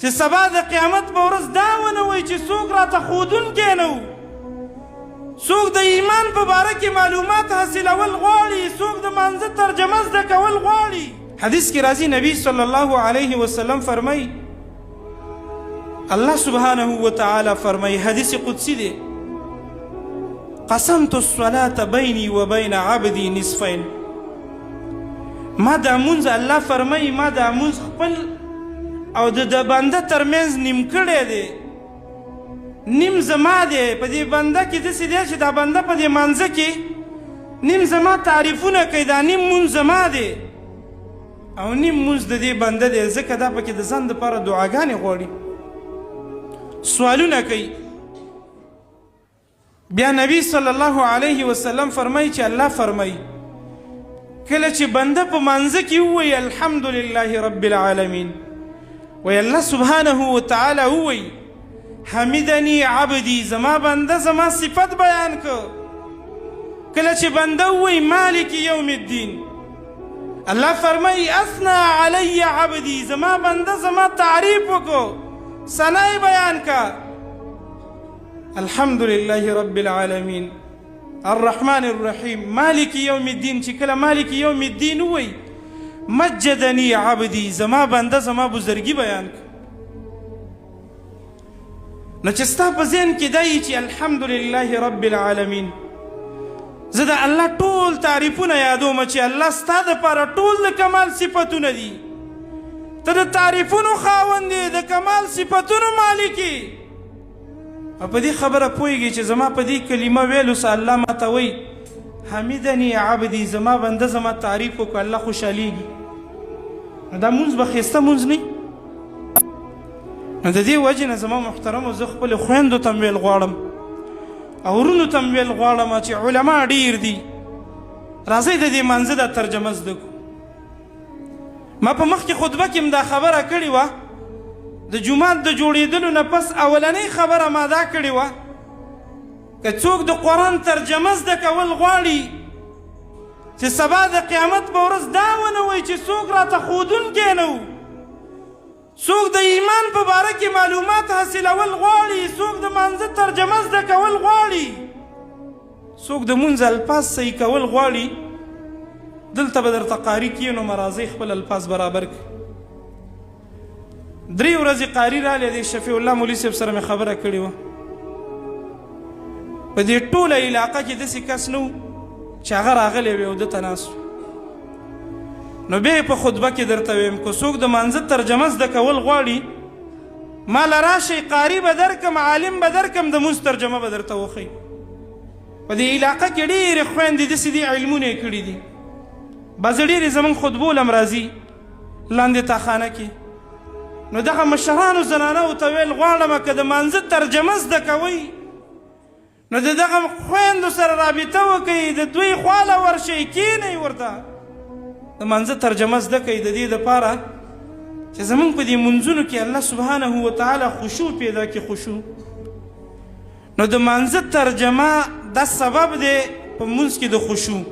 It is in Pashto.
چې سبا د قیامت په ورځ دا ونه وایي چې څوک راته ښودونکی نه و، څوک د ایمان په باره کې معلومات حاصلول غواړي، څوک د مانځه ترجمه زده کول غواړي. حدیث کې راځي، نبی صلی الله علیه وسلم فرمایي، الله سبحانه وتعالی فرمایي، حدیث قدسی دی، قسمت الصلاة بیني وبین عبدي نصفین. ما دا مونځ، الله فرمایي، ما دا مونځ خپل او د بنده ترمنځ نیم کړی دی. نیم زما دی، په دې بنده کې داسې دی چې دا بنده په دې مانځه کې نیم زما تعریفونه کوي، دا نیم مونځ زما دی او نیم مونځ د دې بنده دی، ځکه دا پکې د ځان دپاره دعاګانې غواړي، سوالونه کوي. بیا نبی صلی الله علیه وسلم فرمایي چې الله فرمایي، کله چې بنده په مانځه کې ووایي الحمدلله رب العالمین، وایي الله سبحانه وتعالی ووایي حمدني عبدي، زما بنده زما صفت بیان که. کله چې بنده ووایي مالک یوم الدین، الله فرمایي اثنا علی عبدي، زما بنده زما تعریف وکړو، ثنا یې بیان که. الحمد لله رب العالمین الرحمن الرحیم مالک یوم الدین، چې کله مالک یوم الدین ووایي مجدنی عبدی، زما بنده زما بزرګي بیان کړه. نو چې ستا په ذهن کې دا چې الحمدلله رب العالمین، زه د الله ټول تعریفونه یادوم چې الله ستا دپاره ټول د کمال صفتونه دي، ته د تعریفونو خاوند یې، د کمال صفتونو مالک یې، او په دې خبره پوهېږي چې زما په دې کلمه ویلو سره الله ما ته وایي حمدني عبدي، زما بنده زما تعریف وکړه، الله خوشحالېږي. نو دا مونځ به ښایسته مونځ نه. نو د دې وجې نه زما محترمو، زه خپلو خویندو ته هم ویل غواړم او وروڼو ته هم ویل غواړم چې علما ډېر دي، راځئ د دې مانځه دا ترجمه زده کړو. ما په مخکې خطبه کې هم دا خبره کړې وه، د جومات د جوړېدلو نه پس اولنۍ خبره ما دا کړې وه، که څوک د قرآن ترجمه زده کول غواړي چې سبا د قیامت په ورځ دا ونه وایي چې څوک راته ښودونکی نه و، څوک د ایمان په باره کې معلومات حاصلول غواړي، څوک د مانځه ترجمه زده کول غواړي، څوک د مونځ الفاظ صحیح کول غواړي، دلته به درته قاري کینو، راځئ خپل الفاظ برابر کړئ. درې ورځې قاري رالی دی، شفیع الله مولوي صاحب سره مې خبره کړې وه. په دې ټوله علاقه کې داسې کس نه و چې هغه راغلی وي او ده ته ناست. نو بیا یې په خطبه کې درته ویم، که څوک د مانځه ترجمه زده کول غواړي ما له راشئ، قاري به درکم، عالم به درکم، د مونځ ترجمه به درته وښیي. په دې علاقه کې ډېرې خویندې داسې دي علمونه یې کړي دي، بعضې ډېرې زموږ خطبو له هم راځي لاندې تاخانه کې. نو دغه مشرانو زنانو ته ویل غواړم که د مانځه ترجمه زده کوئ نو د دغه خویندو سره رابطه وکړئ، د دوی خواله ورشئ، کینئ ورته، د مانځه ترجمه زده کړئ، د دې دپاره چې زمونږ په دې منځونو کې الله سبحانه وتعالی خشوع پیدا کړي. خشوع نو د مانځه ترجمه دا سبب دی په منځ کې د خشوع.